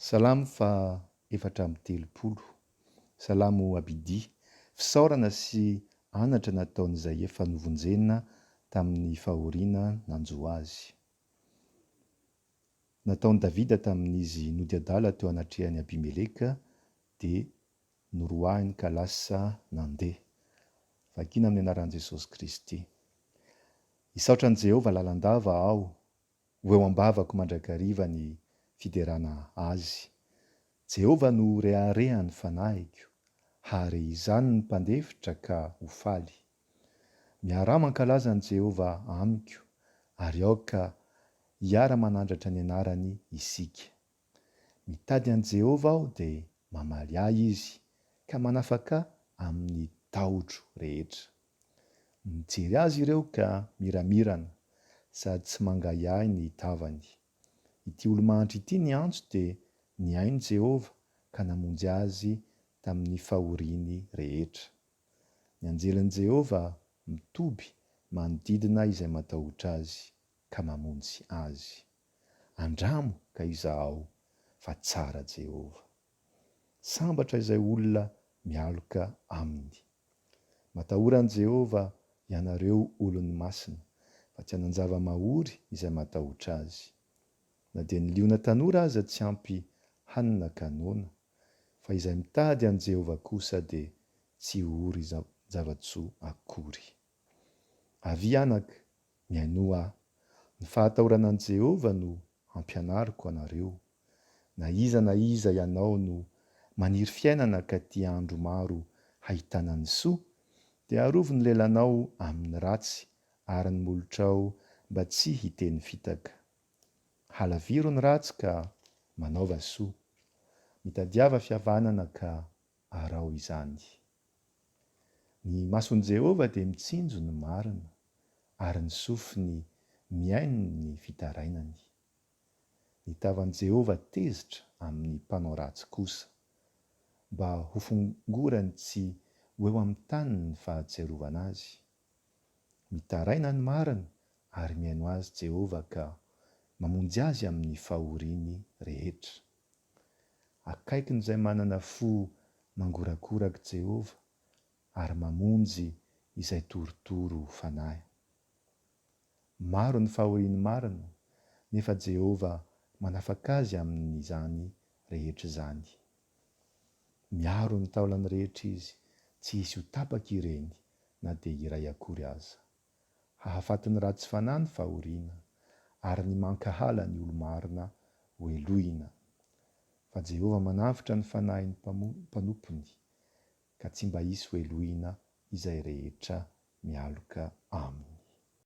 Salamo faha 34. Salamo Abidia. Fisaorana sy anatra nataon'izay efa novonjena tamin'ny fahoriana nanjo azy. Nataon'i Davida tamin'izy nody adala teo anatrehan'i Abimeleka, dia noroahiny ka lasa nandeha. Vakina amin'ny anaran'i Jesosy Kristy. Hisaotra an'i Jehovah lalandava aho Ho eo am-bavako mandrakariva ny fiderana Azy. Jehovah no reharehan'ny fanahiko, hahare izany ny mpandefitra ka ho faly. Miaraha mankalaza an'i Jehovah amiko, ary aoka hiara-manandratra ny anarany isika. Mitady an'i Jehovah aho dia mamaly ahy Izy, ka manafaka ahy amin'ny tahotro rehetra. Mijery azy ireo ka miramirana, sady tsy mangahiahy ny tavany. Ity olo-mahantra ity niantso dia nihaino Jehovah ka namonjy azy tamin'ny fahoriany rehetra. Ny anjelin'i Jehovah mitoby manodidina izay matahotra azy ka mamonjy azy. Andramo ka izahao fa tsara Jehovah. Sambatra izay olona mialoka aminy. Matahora an'i Jehovah, ianareo olony masina, fa tsy hanan-java-mahory izay matahotra azy. Na dia ny liona tanora aza tsy ampy hanina ka noana, fa izay mitady an'i Jehovah kosa dia tsy ho ory zava-tsoa akory. Avia, anaka, mihainoa ahy. Ny fahatahorana an'i Jehovah no hampianariko anareo. Na iza na iza ianao no maniry fiainana ka tia andro maro hahitana ny soa, dia arovy ny lelanao amin'ny ratsy ary ny molotrao mba tsy hiteny fitaka. Halaviro ny ratsy ka manaova soa. Mitadiava fihavanana ka araho izany. Ny mason'i Jehovah dia mitsinjo ny marina, ary ny sofiny mihaino ny fitarainany. Ny tavan'i Jehovah tezitra amin'ny mpanao ratsy kosa, mba hofongorany tsy ho eo amin'ny taniny ny fahatsiarovana azy. Mitaraina ny marina ary mihaino azy Jehovah ka mamonjy azy amin'ny fahoriany rehetra. Akaikin'izay manana fo mangorakoraka Jehovah ary mamonjy izay torotoro fanahy. Maro ny fahorian'ny marina, nefa Jehovah manafaka azy amin'izany rehetra izany. Miaro ny taolany rehetra izy, tsy hisy ho tapaka ireny na dia iray akory aza. Hahafaty ny ratsy fanahy ny fahoriana, ary ny mankahala ny olo-marina hohelohina. Fa Jehovah manavotra ny fanahin'ny mpanompony, ka tsy mba hisy hohelohina izay rehetra mialoka aminy.